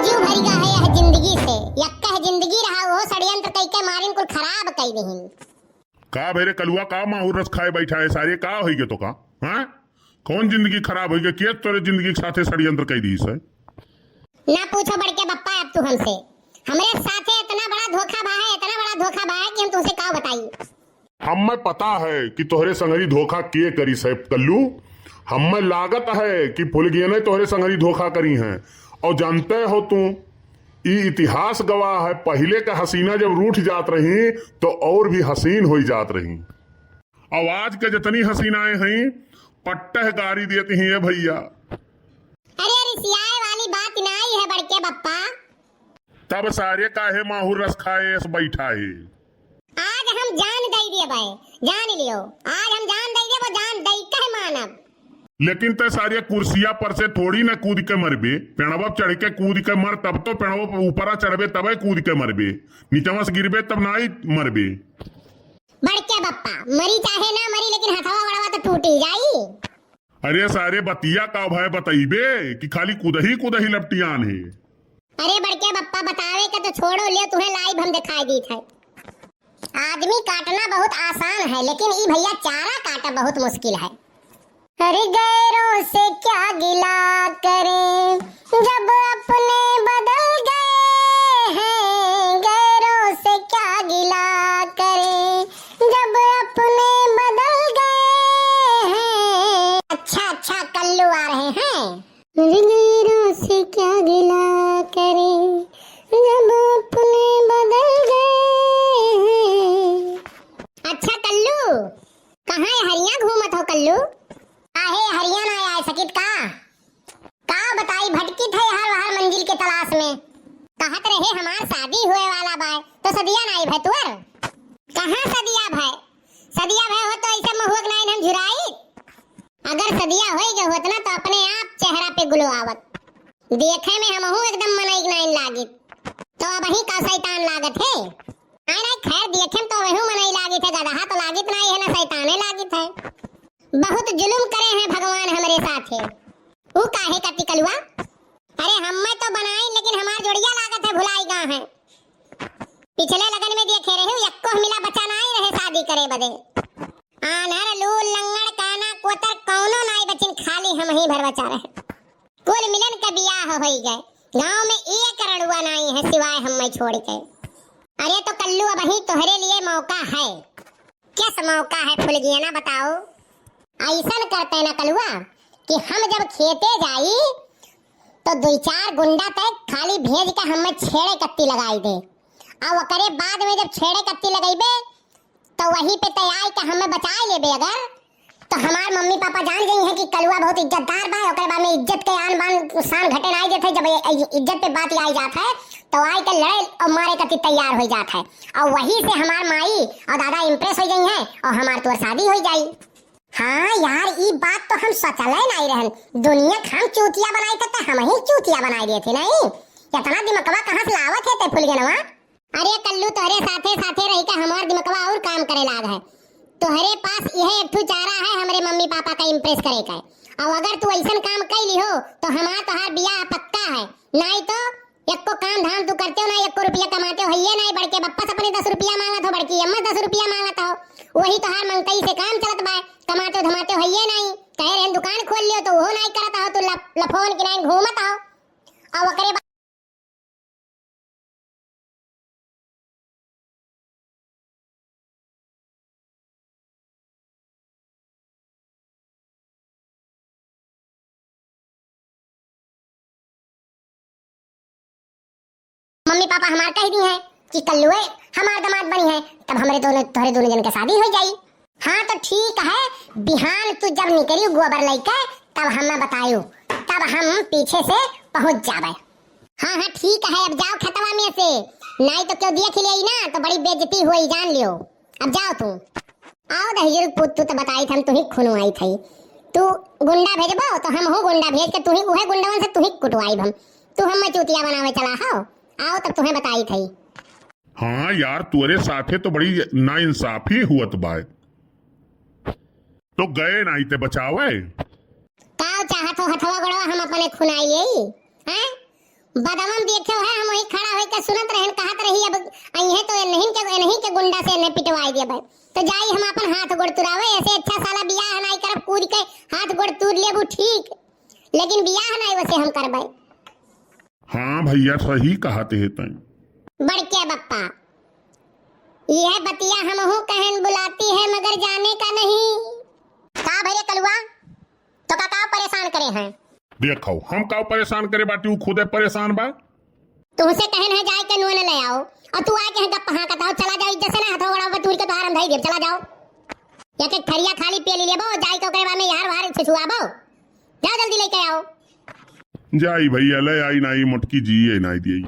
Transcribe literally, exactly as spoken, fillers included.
क्यों भरिगा है यह जिंदगी से? यक्कह जिंदगी रहा, वो षड्यंत्र कई के मारिन कुल खराब कई दिहिन। का भरे कलुआ, का माहुर रस खाए बैठा है सारे, का होइगे तोका? हाँ? कौन जिंदगी खराब होइगे? के तोरे जिंदगी के साथे षड्यंत्र कई दिहिस है? ना पूछो बड़के बप्पा अब तू हमसे। हमरे साथे इतना बड़ा धोखा भा है, इतना बड़ा धोखा भा है कि हम तुमसे का बताई। हमें पता है कि तोहरे संगरी धोखा के करिस है कल्लू। हमें लागत है कि फुलगियने तोहरे संगरी धोखा करी हैं। और जानते हो तू, ई इतिहास गवाह है, पहिले के हसीना जब रूठ जात रही तो और भी हसीन होई जात रही। और आज के जितनी हसीनाएं हैं, पट्टह गारी देती हैं भैया। अरे रिसियाए वाली बात नाई है बड़के बप्पा। तब सारे काहे माहुर रस खाए एस बैठा है? आज हम जान दई देबे, जान लियो, आज हम जान दई देबे, जान दई कह मानब। लेकिन तै सारे कुर्सिया पर से थोड़ी न कूद के मरबे, पेड़वा चढ़ के कूद के मर, तब तो पेड़वा ऊपरा चढ़बे तबे कूद के मरबे, नीचवा से गिरबे तब नाई मरबे। बड़के बप्पा, मरी चाहे ना मरी, लेकिन हथवा गोड़वा तो टूट ही जाई। अरे सारे बतिया का भय बतइबे कि खाली कुदही कुदही लपटियान है। अरे बड़के बप्पा बतावे के तो छोड़ो, ले तुहे live हम दिखाई दीत है। आदमी काटना बहुत आसान है, लेकिन ई भैया चारा काटा बहुत मुश्किल है। अरे गैरों से क्या गिला करें, जब अपने बदल गए हैं, गैरों से क्या गिला करें, जब अपने बदल गए हैं। अच्छा, अच्छा, कल्लू आ रहे हैं। अरे गैरों से क्या गिला करें, जब अपने बदल गए हैं। अच्छा कल्लू, कहाँ ये हरिया घूमत हो कल्लू? काहे हरिया ना आए सकित का? का बताई, भटकित है हर हर मंजिल के तलाश में। कहत रहे हमार शादी होए वाला बाय, तो सदिया नाई भय तुअर। कहाँ सदिया भय? सदिया भय हो तो ऐसे महुअक नाइन हम झुराई। अगर सदिया होई गए होत ना तो अपने आप चेहरा पे ग्लो आवत। देखे में हमहू एकदम मनई नाइन लागित। तो अब ही का शैतान लागत है? नाई, नाई, खैर, देखे में तो वहू मनई लागित है, गदहा तो लागित नाई है, ना शैताने लागित है। बहुत जुल्म करे हैं भगवान हमरे साथे। ऊ काहे कति कलुआ? अरे, हम्मे तो बनाई, लेकिन हमार जोड़िया लागत है भुलाई गा है। पिछले लगन में देखे रहे, यक्को मिला बच्चा नाई रहे शादी करे बदे। आन्हर, लूल, लंगड़, काना, कोतर, कौनो नाई बचिन, खाली हम ही भर बचा रहे। कुल मिलन के बियाह होई गए। गांव में एक रड़ुआ नाई है सिवाय हम्मे छोड़ के। अरे तो कल्लू, अबहीं तोहरे लिए मौका है। कस मौका है फुलगियाना, बताओ। ऐसन करते ना कलुआ कि हम जब खेते जाई तो दुई चार गुंडा तय खाली भेज के हम्मे छेड़े कत्ती लगाई दे। और ओकरे बाद में जब छेड़े कत्ती लगइबे तो वहीं पे तय आए के हमें बचाए लेबे अगर, तो हमार मम्मी पापा जान गई हैं कि कलुआ बहुत इज्जतदार बा, ओकरे बाद में इज्जत के आन बान शान घटे ना देत है। जब ये, ये इज्जत पे बात आई जात है, तो आए के लड़े और मारे खातिर तैयार हो जात है। और वहीं से हमार माई और दादा impress हो गई हैं और हमार तोर शादी हो जाई। हाँ यार, ई बात तो हम सोचले नहीं रहन। दुनिया के हम चूतिया बनाई थे, तो हम ही चूतिया बनाई देते नहीं। इतना दिमकवा कहाँ से लावत है ते फुलगेनवा? अरे कल्लू, तोहरे साथे साथे रही के हमार दिमकवा और काम करे लाग है। तोहरे पास यह एक ठो चारा है हमरे मम्मी पापा का impress करे का। और अगर तू ऐसन काम कई लिहो तो हमार तोहार बियाह पक्का है, नाई तो एको काम धाम तू करते हो ना, एको रुपया कमाते हो, हइये नाई। बड़के बप्पा से अपने दस रुपया मांगत हो, बड़की अम्मा से दस रुपया मांगत हो, वही तोहार मंगतई से काम चलत बा। कमाते हो धमाते हो हइये नाई। कहे रहन दुकान खोल लियो तो वो नाई करत हो, तू लफ-, लफोन के नाई घूमत हो। और ओकरे बा- मम्मी पापा हमार कह दी हैं कि कल्लुए हमार दामाद बनी है, तब हमरे दोनों, तोहरे दोनों जन के शादी हो जाई। हाँ तो ठीक है, बिहान तू जब निकली गोबर लइके तब हमें बतायू, तब हम पीछे से पहुँच जाबे। हाँ हाँ ठीक है, अब जाओ खेतवा में से, नाई तो क्यों देख ले ना तो बड़ी बेइज्जती हुई, जान लियो। अब जाओ तू। आओ दहिजरू पूत, तू तो बताई था, हम तू ही खुनवाई था। तू गुंडा भेजबो तो हम हो गुंडा भेज के तू ही उहे गुंडवन से तू ही कुटवाई हम। तू हम चूतिया बनावे चला हो। आओ तब तुम्हें बताई था। हाँ यार, तोरे साथे तो बड़ी नाइंसाफी हुअत बाय। तो गए नाई ते बचावे। का चाहत हो हथवा गोड़वा हम अपने खुनाई लेई? हैं? बदमन देखे है, हम वही खड़ा होइके सुनत रहन, कहत रही अब अइहे तो इन्हीं के, इन्हीं के गुंडा से इन्हें पिटवाई देबे। तो जाई हम अपन हाथ गोड़ तुरावे, ऐसे अच्छा साला बियाह नाई करब, कूद के हाथ गोड़ तूर लेबू ठीक, लेकिन बियाह नाई वैसे हम करबे। हाँ भैया, सही कहत हे तैं। बड़के बप्पा, यह बतिया हमहू कहन बुलाती है मगर जाने का नहीं। का भैया कलुआ, तो का, का परेशान करे हैं? देखो, हम का परेशान करे बाटी, उ खुदे परेशान बा। तुमसे कहन है जाए के नून ले आओ, और तू आके गप्पा हाँकत हो, चला जाओ, इज्जत से ना हाथों गोड़ा पर तूर के तोहार हम धई देब, चला जाओ। एक एक थरिया खाली पेली लेबो, जाए के ओकरे बाद में यार वार छुछुआबो। जाओ जल्दी लेके आओ। जाई भैया, ले आई नाई मोटकी जी, ये नाई दिए।